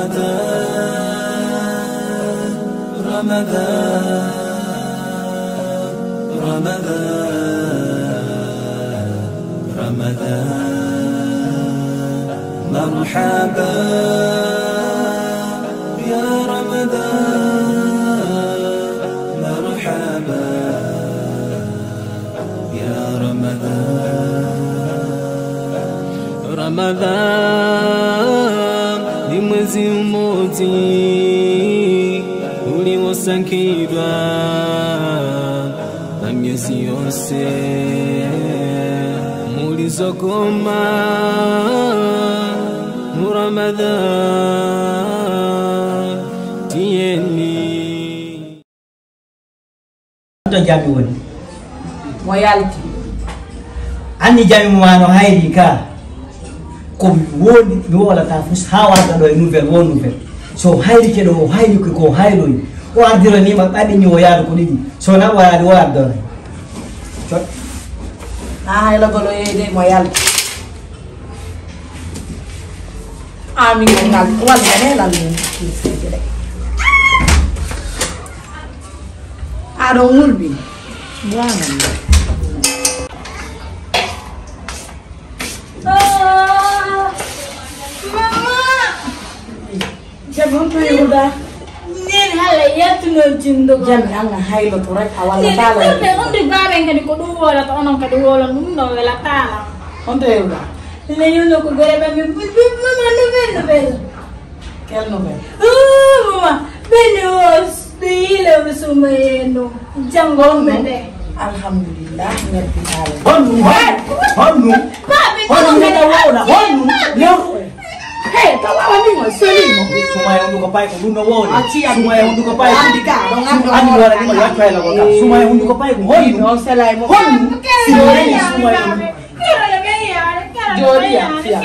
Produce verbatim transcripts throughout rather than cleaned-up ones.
رمضان، رمضان، رمضان، مرحبا يا رمضان، مرحبا يا رمضان. Ramadan, ni mwezi umodzi uliwosankhidwa na myezi yonse, mulizokoma mu Ramadan, tiyeni. To jami woni? Mo yalti. Anni jami mo wano hayri ka. Ko mi woni, mi wolata fus ha warta ɗo e nouvelle, wo nouvelle. So hayri ke ɗo, o hayri ko, ko hayroyi. O ardiro ni ma ɓaɗi ni o yaadu ko ɗiɗi. So na o yaadu o ardoro. Cot. Na haylo golo yede mo yalti. Amin ngal walla ne lan. Aɗo wulbi. Subhanallah. Ah, mama. Jam on to yewda. Nin hala yettuno jindo. Jam Allah haylo to rek a walla tala. Nin on de baben kadi ko ɗum wala to onon kadi wala ɗum no wela tala. On to yewda. Le yono ko gore ba mi bul bul mama no ben no ben. Quelle nouvelle? Oh, mama, ben no. Ɓe yiilewɓe suumayeno janngo on men ɗe. Alhamdulillah, ngaddi haala. Honnu? Honnu? Honnu neta wowna? Honnu? Hey, ka wawa ni mo seli mo. Sumaya hundu ko pay ko ɗum no wowni. Sumaya hundu ko pay ko. Andi ka, ɗon andi wala ni mo yatto e lago ka. Sumaya hundu ko pay ko honnu? Honnu? Si mo reni sumaya hundu. Jooɗi ya fiya.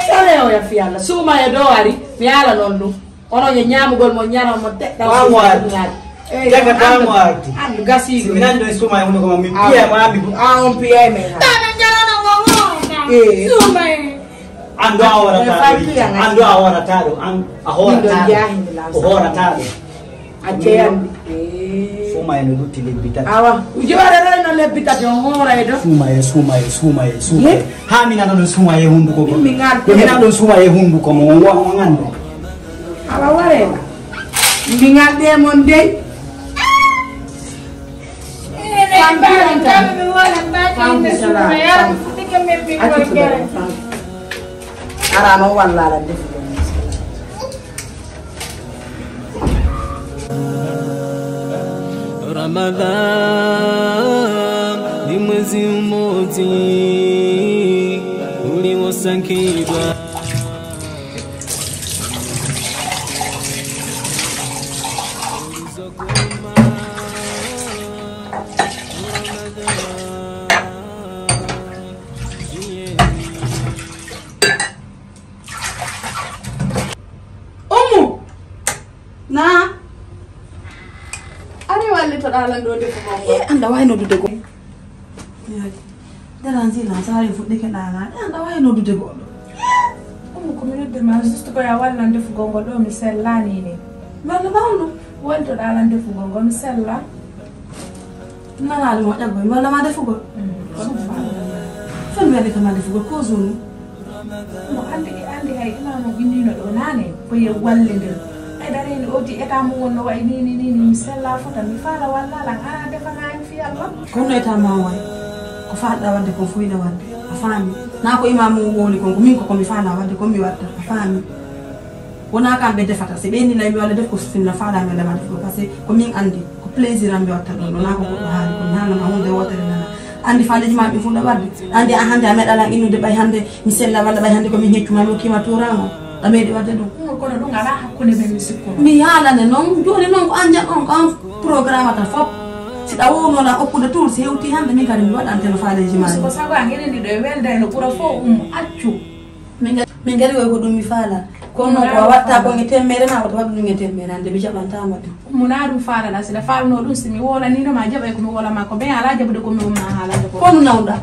Sale o ya fiya. Sumaya do ari. Mi ala non ɗum. Onon e ñaamugol mo ñaram mo teɗɗa. Ko an o ardi. Jaga ko an o ardi. An gasi. Si mi nani ɗo e suuma e hunduko ma, mi piya ma, mi bu- A on piya e men. Tana jarana mo mo. Eh. Suuma e. An ɗo a horata ɗo. An ɗo a horata ɗo. An a horata ɗo. O horata ɗo. A jeyan. Suuma e no lutti lebbi tati. Awa. Uji wara ɗo no lebbi tati on hora e ɗo. Suuma e, suuma e, suuma e, suuma e. Ha mi nana ɗo suuma e hunduko ko. Mi ngal. Mi nana ɗo suuma e hunduko mo. On wa on ando. Awa warema. Mbingal ɗe mon dey. Fam biranta. Fam salam. Fam. Accu to dara, fam. Ara no wallala defu. Ramadan, ni mwezi umodzi uliwosankhidwa. Ummu! Na? Ari wallitoɗaa lan ɗo defu gongo. Eh, anda wayno dude go. Yaji. Dara nzila, sare fuɗɗike ɗaala. Anda wayno dude go. Ummu, ko mi nodde ma juste ko ya wallan defugol ngol ɗo mi sellani ni. Walla mawɗo. Wallitoɗaa lan defugol ngol mi sella. Nanaali mo ƴaggoy, mi walla ma defugol. Mm. Subhanallah. Fen weli kama defugol ko zone. Mo andi, andi hay imaamu innino ɗo nane, ko ye wallindir. Ay dare ni odi eta mo wonno way ni, ni, ni, ni, mi sella fota, mi fala walla lan, ana defa na mi fi Allah. Kono eta ma way. Ko faɗɗa wadde ko fuyɗa wadde. A faami. Na ko imaamu woni kon, ko min ko, ko mi fala wadde, ko mi watta. A faami. Wona kamɓe defata, si ɓe inni lay mi walla def ko sinno faala mi walla ma def ko, parce que ko min andi, ko plaisir am ɓe watta ɗon, wona ko goɗɗo haali, ko mi haalnama hunde wotere nana. Andi faaleji ma ɓe fof ɗo wadde, andi a hande a meɗa lan innude ɓay hande mi sella walla ɓay hande ko min heccuma mi hokkima turan o, ɗa meɗi wadde ɗum. Ɗum kono ɗum ala hakkunde men mi sikkuno. Mi haalane noon, jooni noon ko an jan on, ko an programme ata fof. Si ɗa wowno lan okkude tour, si hewti hande min kadi mi waɗante no faaleji ma. Ko sago an eɗen ɗiɗo e welda e no ɓura fof um accu. Min ga-, min ngari woy ko ɗum mi faala. Kono ko a watta ko nge temmere ma, wata waɗu ɗum nge temmere, hande mi jaɓanta mo ɗum. Mo na ɗum faalaɗa, si ɗa faalno ɗum, si mi wolanino ma, jaɓay ko mi wola ma, ko ɓen ala jaɓude ko mi umma haala ko. Kono nawɗa?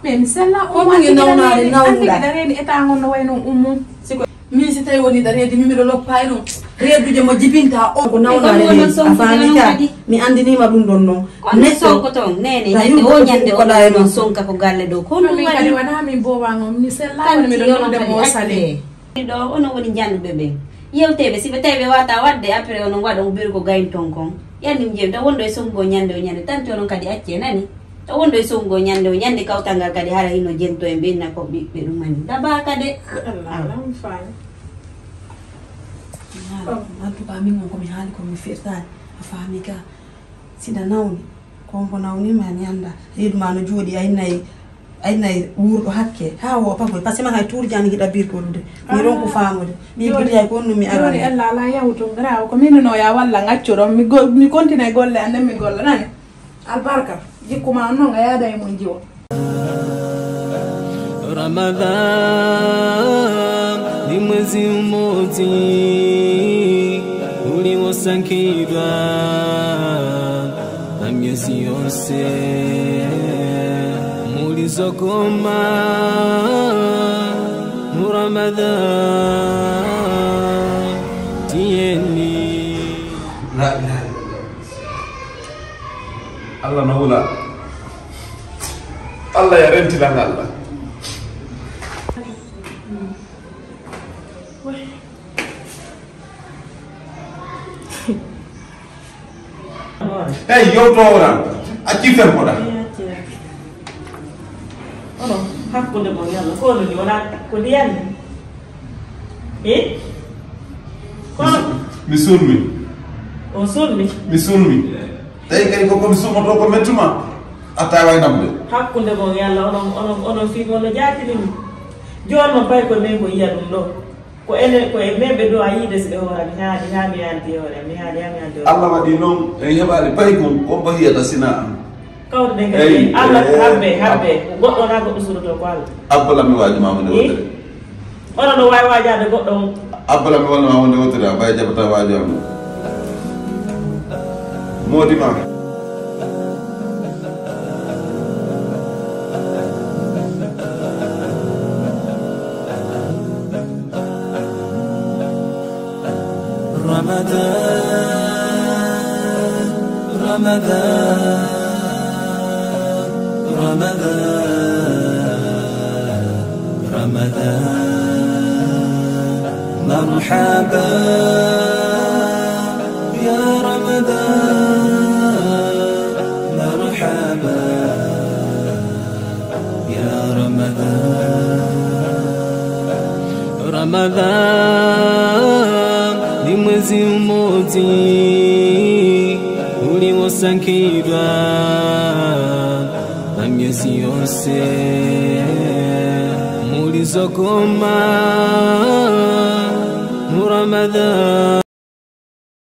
Mais mi sella ko umma nge nawnaade, nawnuɗa. Andi dareni eta ngon no wayno ummu. Si ko Min si tawi woni ɗa reedi, min miɗo loppa e ɗum. Reedude mo jibinta o. Ko nawna reedi, a faami ka? Mi anndiniima ɗum ɗon non. Kono sonko ton, nene, tawi ñande o koɗa e non sonka ko galle ɗo. Ko ɗum waɗi? Wona min bowango, mi sella woni miɗo nodde mo sale. Ɗo, onon woni njannuɓe ɓen. Yewteɓe, si ɓe tawi ɓe wata waɗde, après onon waɗa ubbiri ko gayin ton kon. Yanni mi jeewi, taw wonɗo e songo ñande o ñande, tanti onon kadi acce, nani? Taw wonɗo e songo ñande o ñande, kawtal ngal kadi hara hino jento en ɓe inna ko ɓiɓɓe ɗum mani. Dabaka de. Allah, Allah, mi faami. En tout cas, min on ko mi haali ko mi firtaani. A faami ka? Siɗa nawni, ko on ko nawni ma mi annda. Reedu ma no jooɗi, a innayi, a innayi wuurɗo hakke. Haa wo pagoy, parce que man hay tuur jani hiɗa bir ko ɗude. Mi ronku faamude. Mi buri ay ko on no mi arani. Ella ala yahu to graw. Ko min no ya walla ngacco ɗon. Mi go-, mi continue golle an nden mi golla nani. Albarka. Jikku ma on non a yaada e mun jiwo. Ramadan ni mwezi mmoja uliosangidwa na miezi yose mulizogoma mu Ramadan tieni. La ilaha illallah. Allah no wula. Allah ya renti lan Allah. Hey, yewtoowo tan. Acci fen ko ɗa. Onon hakkunde mon yalla ko onon ni wona ko ndiyam ni. Eh? Kono mi sunmi. O sunmi. Mi sunmi. Tawi kadi ko komi sumoto ko mettuma. A tawa e namde. Hakkunde mon yalla onon onon onon fi mon no jaatini mi. Jooni mo bay ko men ko yiya ɗum ɗo. Ko ene, ko e meeɓe ɗo a yiide si ɓe hoora, mi haali, haa mi haaldi hoore, mi haali, haa mi haaldi hoore. Allah waɗi noon, en heɓaali paykun, ko mbo hiyata sina am. Kawruɗen kadi, Allah, habbe, habbe, ko goɗɗo wonaa goɗɗo suroto ko Allah. Abbola mi waaju ma wonde wotere. Onon no waawi waajaade goɗɗo on. Abbola mi wonde ma wonde wotere, a bay jaɓata waaju am. Moodi ma. رمضان، رمضان، رمضان، رمضان، مرحبا يا رمضان، مرحبا. Ya Ramadan, Ramadan ni mwezi mmoja uliosangidwa na miezi yose mulizogoma mu Ramadan.